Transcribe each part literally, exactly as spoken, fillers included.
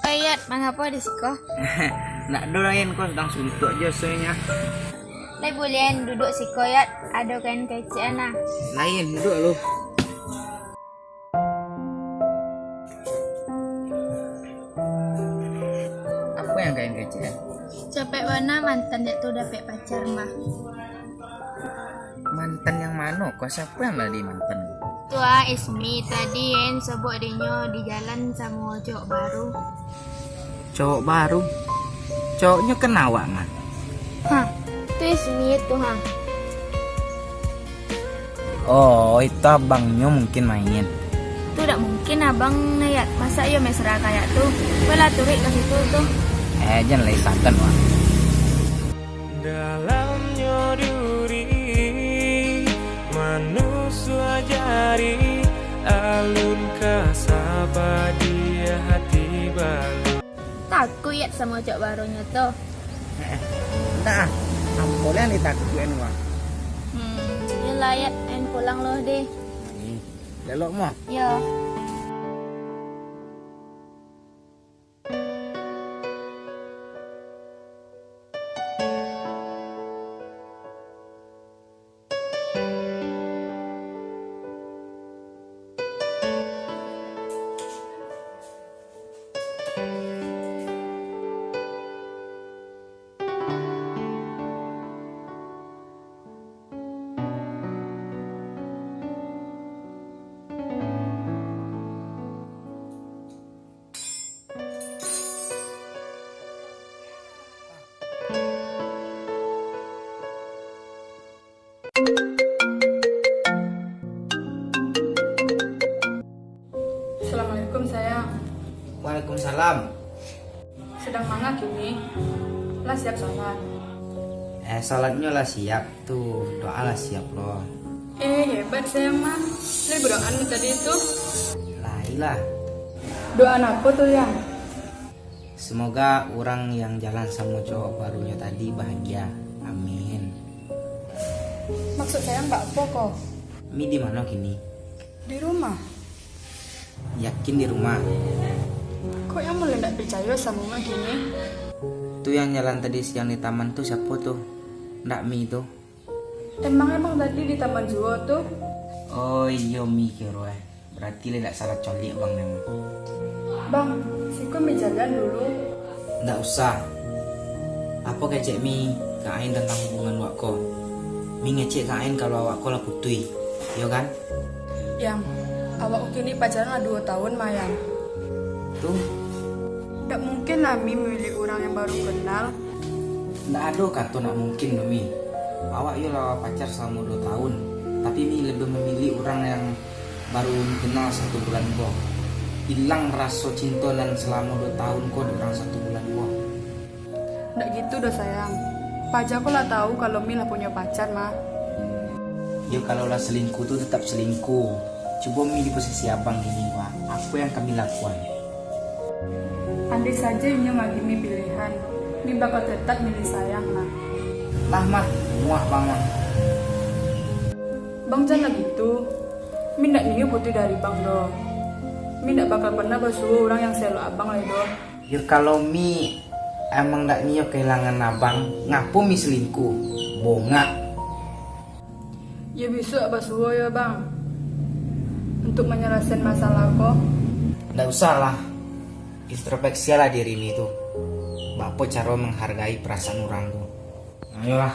Oi, Yat, mangapo di siko? Ndak ado lain, ko sadang suntuak jo rasonyo. Lai buliah duduak siko, Yat? Ado kain kecekan, ah. Lain, duduak lu. Apo yang kain kecekan? Capek bana mantan Yat tu dapek pacar, mah. Mantan yang mano? Ko siapo yang lah di mantan? Tu ah, Ismi tadi en sobok dinyo di jalan samo cowok baru. Cowok baru? Cowoknyo kan awak, mah. Hah, tu Ismi tu, ha. Oh, itu abangnyo mungkin main. Tu dak mungkin abang, Yat. Masa iyo mesra kayak tu? Ko lah turuik ka situ tu. Eh, jan lai sagan, wak. Dalamnyo duri, manusia jari, alun ka saba di hati balu. Takuik Yat samo cowok barunyo tu. Eh, ndak ah, ambo lah yang ditakuikan, wak. Hmm, iyolah Yat, en pulang lo deh. Hmm, elok mah. Yo. Assalamualaikum, sayang. Waalaikumsalam. Sadang manga kini? Lah siap salat? Eh, salatnyo lah siap tu, doa lah siap lo. Eh, hebat sayang mah. Lai badoa tadi tu? Lai lah. Doa apo tu, Yang? Semoga urang yang jalan samo cowok barunyo tadi bahagia. Amin. Maksud sayang baapo ko? Mi di mano kini? Di rumah. Yakin di rumah? Kok yang mulai ndak picayo samo mak kini? Tu yang jalan tadi siang di taman tu siapo tu? Ndak Mi tu? Emang, emang tadi di taman juo tu? Oh iyo, Mi kiro eh. Berarti lai ndak salah coliak bang namo. Bang, siko Mi jalan dulu. Ndak usah. Apo kecek Mi ka Ain tentang hubungan wak ko? Mi ngecek ka Ain kalau awak ko lah putui, iyo kan? Yang, awak ko kini pacaran lah duo tahun mah, Yang. Tu? Ndak mungkin lah Mi memilih urang yang baru kenal. Ndak ado kato ndak mungkin tu, Mi. Awak iyo lah pacar salamo duo tahun, tapi Mi lebih memilih urang yang baru Mi kenal satu bulan ko. Ilang raso cinto nan salamo duo tahun ko di urang satu bulan ko. Ndak gitu doh, sayang. Paja ko lah tahu kalau Mi lah punyo pacar mah. Yo, kalau lah selingkuh tu tetap selingkuh. Cubo Mi di posisi abang kini, Wak. Apo yang kami lakukan? Andai saja inyo maagiah Mi pilihan, Mi bakal tetap milih sayang, nah. Lah, mah, muak bang, mah. Bang, jan lah gitu. Mi ndak nio putuih dari bang doh. Mi ndak bakal pernah basuo urang yang seelok abang lai doh. Yo, kalau Mi emang ndak nio kehilangan abang, ngapo Mi selingkuh? Bongak. Yo bisuak basuo yo, Bang, untuak manyalasaian masalah ko. Ndak usah lah. Introspeksilah diri Mi tu. Baapo caro menghargai perasaan urang tu. Ayolah.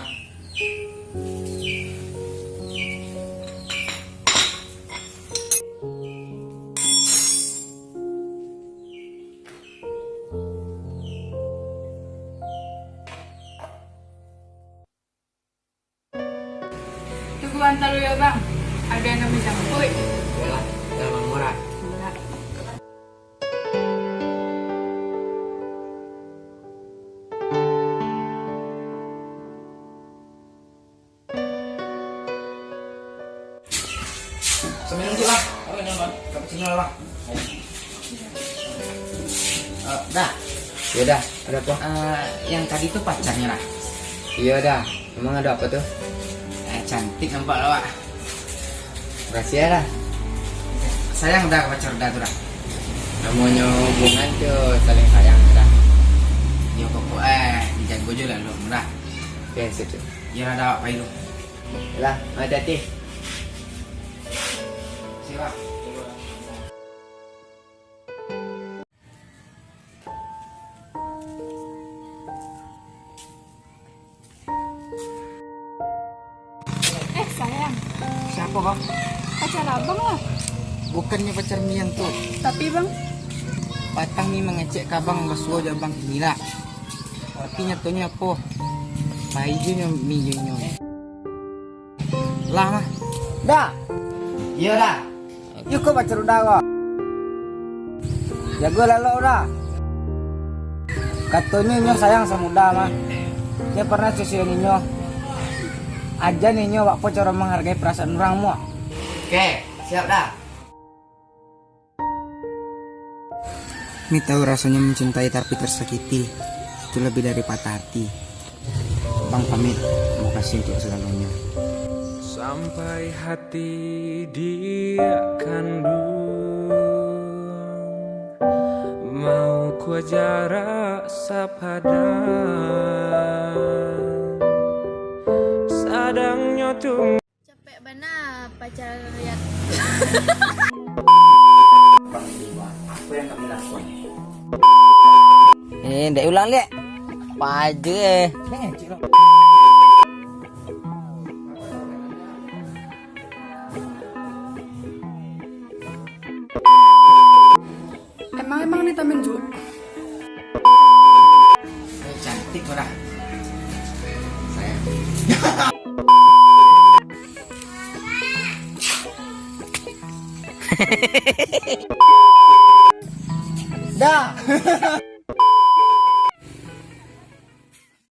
Tunggu anta lu yo, Bang. Ado yang kami jangkuik. Iyolah, dalam murah. Murah. Sambil nunggu lah. Apa nyaman? Cappuccino lah, Bang. Eh, dah. Yo dah, ado apo? Eh, yang tadi tu pacarnyo lah. Iyo dah. Emang ado apo tu? Eh, cantik nampak lah, Wak. Makasih yo dah. Sayang dah ka pacar dah tu dah. Namonyo hubungan tu saling sayang, Da. Yo, pokok eh, dijago jo lah lo, Da. Oke, siap, siap. Yo lah, Da, pai lu. Lah, hati-hati. Siap. Eh, sayang. Siapa, Bang? Pacar abang lah. Bukannya pacar Mian tu. Tapi, Bang? Patang mi mangecek ka abang, basuo jo abang inilah. Tapi nyatonyo apo? Pai jo nyo mi jo inyo. Lah, mah. Da. Iyo, Da. Iko pacar Uda ko. Jago lalok Uda. Katonyo inyo sayang samo Uda mah. Inyo pernah cucian inyo. Aja inyo bak po caro menghargai perasaan urang mo. Oke, siap Da. Mi tahu rasanya mencintai tapi tersakiti. Itu lebih dari patah hati. Bang pamit. Terima kasih untuk segalanya. Sampai hati dia kandung, mau ku jarak sapadan. Sadangnyo tu. Capek bana pacar lihat. Bang Iwa, apa yang kami lakukan? Eh, ndak ulang, Lek. Apa aja, eh. Nih, cik, lo. Emang, emang ni Tamin Ju? Eh, cantik kau dah. Sayang. Dah.